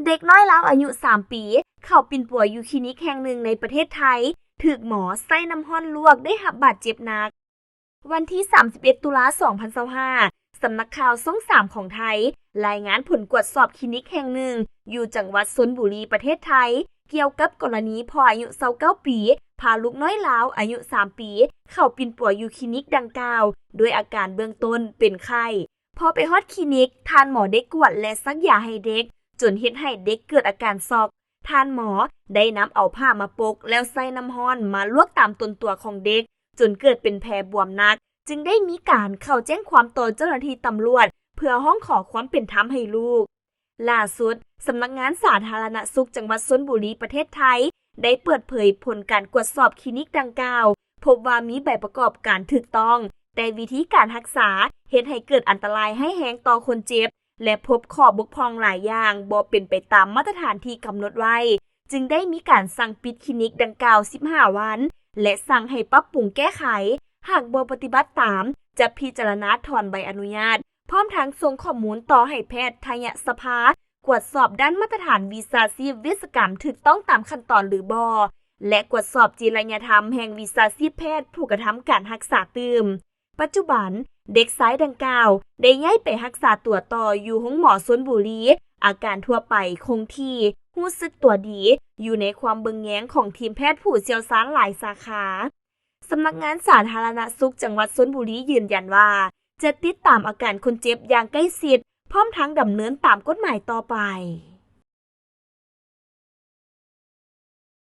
ເດັກນ້ອຍລາວອາຍຸສາມປີ ເຂົ້າປິ່ນປົວຢູ່ຄລີນິກແຫ່ງໜຶ່ງໃນປະເທດໄທ ຖືກໝໍໃສ່ນ້ຳຮ້ອນລວກ ໄດ້ຮັບບາດເຈັບໜັກ. ວັນທີສາມສິບເອັດ ຕຸລາ ສອງພັນຊາວຫ້າ, ສຳນັກຂ່າວຊ່ອງສາມຂອງໄທ ລາຍງານຜົນກວດສອບຄລີນິກແຫ່ງໜຶ່ງ ຢູ່ຈັງຫວັດຊົນບູລີ ປະເທດໄທ ກ່ຽວກັບກໍລະນີພໍ່ອາຍຸຊາວເກົ້າປີ ພາລູກນ້ອຍລາວອາຍຸສາມປີ ເຂົ້າປິ່ນປົວຢູ່ຄລີນິກດັ່ງກ່າວ ດ້ວຍອາການເບື້ອງຕົ້ນເປັນໄຂ້. ພໍໄປຮອດຄລີນິກ, ທ່ານໝໍໄດ້ກວດ ແລະ ສັກຢາໃຫ້ເດັກ ຈົນເຮັດໃຫ້ເດັກເກີດອາການຊັອກ. ທ່ານໝໍໄດ້ນຳເອົາຜ້າມາປົກ ແລ້ວໃສ່ນ້ຳຮ້ອນມາລວກຕາມຕົນຕົວຂອງເດັກ ຈົນເກີດເປັນແຜບວມໜັກ, ຈຶ່ງໄດ້ມີການເຂົ້າແຈ້ງຄວາມຕໍ່ເຈົ້າໜ້າທີ່ຕຳຫຼວດ ເພື່ອຮ້ອງຂໍຄວາມເປັນທຳໃຫ້ລູກ. ລ່າສຸດ, ສຳນັກງານສາທາລະນະສຸກຈັງຫວັດຊົນບູລີ ປະເທດໄທ ໄດ້ເປີດເຜີຍຜົນການກວດສອບຄລີນິກດັ່ງກ່າວ, ພົບວ່າມີໃບປະກອບການຖືກຕ້ອງ, ແຕ່ວິທີການຮັກສາເຮັດໃຫ້ເກີດອັນຕະລາຍຮ້າຍແຮງຕໍ່ຄົນເຈັບ ແລະ ພົບຂໍ້ບົກຜ່ອງຫຼາຍຢ່າງບໍ່ເປັນໄປຕາມມາດຕະຖານທີ່ກຳນົດໄວ້, ຈຶ່ງໄດ້ມີການສັ່ງປິດຄລີນິກດັ່ງກ່າວສິບຫ້າວັນ ແລະ ສັ່ງໃຫ້ປັບປຸງແກ້ໄຂ. ຫາກບໍ່ປະຕິບັດຕາມ, ຈະພິຈາລະນາຖອນໃບອະນຸຍາດ, ພ້ອມທັງສົ່ງຂໍ້ມູນຕໍ່ໃຫ້ແພດທະຍະສະພາ ກວດສອບດ້ານມາດຕະຖານວິຊາຊີບເວຊກຳຖືກຕ້ອງຕາມຂັ້ນຕອນຫຼືບໍ່ ແລະ ກວດສອບຈິລະຍະທຳແຫ່ງວິຊາຊີບແພດຜູ້ກະທຳການຮັກສາຕື່ມ. ປັດຈຸບັນ, ເດັກຊາຍດັ່ງກ່າວໄດ້ຍ້າຍໄປຮັກສາຕົວຕໍ່ຢູ່ໂຮງໝໍຊົນບູລີ, ອາການທົ່ວໄປຄົງທີ່, ຮູ້ສຶກຕົວດີ, ຢູ່ໃນຄວາມເບິ່ງແຍງຂອງທີມແພດຜູ້ຊ່ຽວຊານຫຼາຍສາຂາ. ສຳນັກງານສາທາລະນະສຸກຈັງຫວັດຊົນບູລີຢືນຢັນວ່າ ຈະຕິດຕາມອາການຄົນເຈັບຢ່າງໃກ້ຊິດ, ພ້ອມທັງດຳເນີນຕາມກົດໝາຍຕໍ່ໄປ.